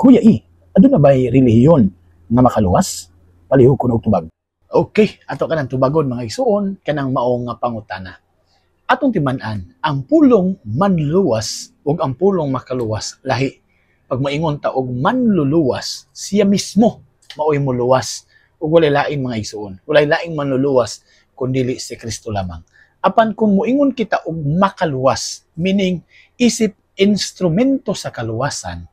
Kuya E, aduna ba'y relihiyon nga makaluwas? Palihog ko og tubag. Okay, ato kanang tubagon, mga igsuon, kanang mao nga pangutana. Atong timan-an, ang pulong manluwas ug ang pulong makaluwas lahi. Pag maingon ta og manluluwas, siya mismo maoy moluwas ug walay lain, mga igsuon. Walay laing manluluwas kun dili si Kristo lamang. Apan kung moingon kita og makaluwas, meaning isip instrumento sa kaluwasan,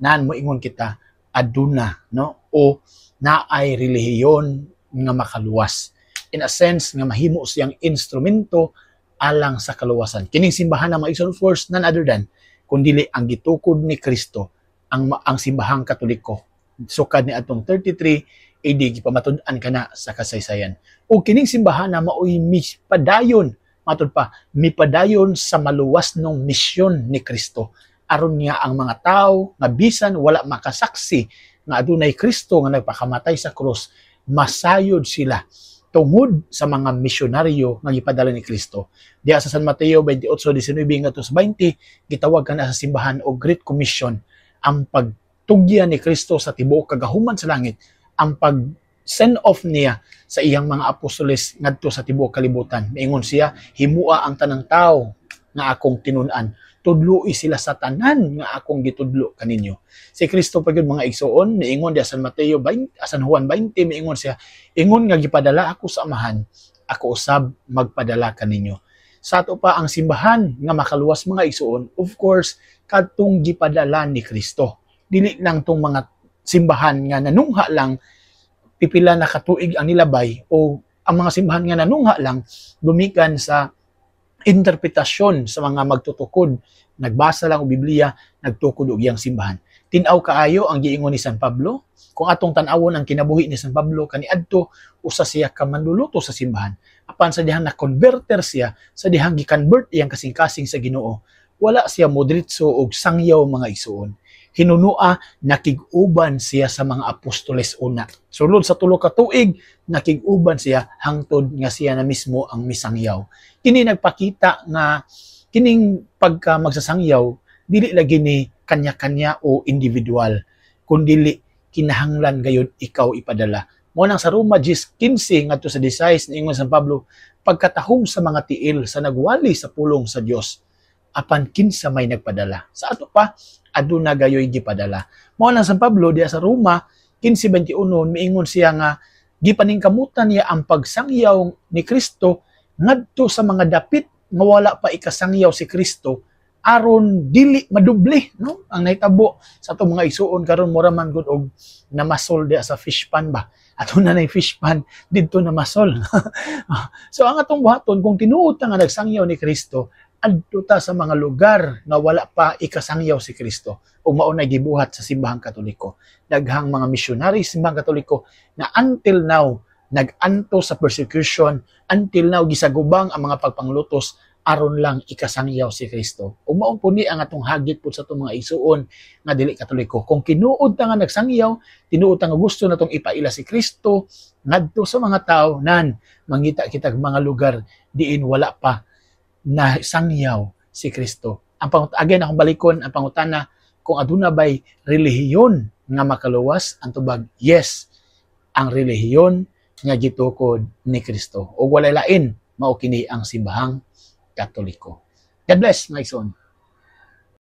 naan moingon kita aduna, no, o naay relihiyon nga makaluwas. In a sense nga mahimo siyang instrumento alang sa kaluwasan. Kining simbahan na, mga igsoon, of course, none other than kundili ang gitukod ni Kristo, ang simbahang Katoliko. Sukad ni atong 33 AD, gipamatud-an kana sa kasaysayan. O kining simbahan na maoy mipadayon, matud pa, mipadayon sa maluwas nung misyon ni Kristo. Aron nga ang mga tao nga bisan wala makasaksi nga adunay Kristo nga nagpakamatay sa krus, masayod sila tungod sa mga misyonaryo nga gipadala ni Kristo. Diha sa San Mateo 28:19 ngadto sa 20, gitawag kana sa simbahan og Great Commission, ang pagtugyan ni Kristo sa tibuok kagahuman sa langit, ang pag send off niya sa iyang mga apostoles ngadto sa tibuok kalibutan. Miingon siya, "Himua ang tanang tao nga akong tinun-an. Tudloi sila sa tanan nga akong gitudlo kaninyo." Si Kristo pa gyud, mga igsuon, miingon diha San Mateo 20, San Juan 20, miingon siya, "Ingon nga gipadala ako sa Amahan, ako usab magpadala kaninyo." Sa ato pa, ang simbahan nga makaluwas, mga igsuon, of course, kadtong gipadala ni Kristo. Dili lang tong mga simbahan nga nanungha lang, pipila na katuig ang nilabay, o ang mga simbahan nga nanungha lang gumikan sa interpretasyon sa mga magtutukod, nagbasa lang og Biblia, nagtukod og iyang simbahan. Tin-aw kaayo ang giingon ni San Pablo. Kung atong tan-awon ang kinabuhi ni San Pablo kaniadto, usa siya ka manluluto sa simbahan. Apan sa dihang na-converter siya, sa dihang gi-convert iyang kasing-kasing sa Ginoo, wala siya modritso og sangyaw, mga igsuon. Hinunua nakig-uban siya sa mga apostoles una. Sulod sa 3 ka tuig nakig-uban siya hangtod nga siya na mismo ang misangyaw. Kini nagpakita nga kining pagka magsasangyaw dili lagi ni kanya-kanya o individual, kundili kinahanglan gayud ikaw ipadala. Mo nang sa Roma 10:15 ngadto sa 16, niingon San Pablo, "Pagkatahom sa mga tiil sa nagwali sa pulong sa Dios, apan kinsa may nagpadala?" Sa ato pa, aduna gayoy gipadala. Mao nang San Pablo diya sa Roma 15:21, miingon siya nga gipaningkamutan niya ang pagsangyaw ni Kristo ngadto sa mga dapit nga wala pa ikasangyaw si Kristo aron dili madoble, no, ang nahitabo sa atong mga igsuon karon. Mura man gud og namasol diya sa fish pan ba, ato na nay fish pan didto namasol. So ang atong buhaton, kung tinuod ta nga nagsangyaw ni Kristo, adto ta sa mga lugar nga wala pa ikasangyaw si Kristo, ug mao na gibuhat sa simbahang Katoliko. Daghang mga misyonary sa simbahang Katoliko na until now nag-anto sa persecution, until now gisagubang ang mga pagpanglutos aron lang ikasangyaw si Kristo. Ug mao po ni ang atong hagit po sa atong mga igsuon nga dili Katoliko. Kung tinuod ta nga nagsangyaw, tinuod ta nga gusto natong ipaila si Kristo ngadto sa mga tao, nan mangita kitag mga lugar diin wala pa na sangyaw si Kristo. Again, akong balikon ang pangutana kung aduna bay relihiyon nga makaluwas, ang tubag, yes, ang relihiyon nga gitukod ni Kristo. Ug walay lain, mao kini ang simbahang Katoliko. God bless, mga igsoon.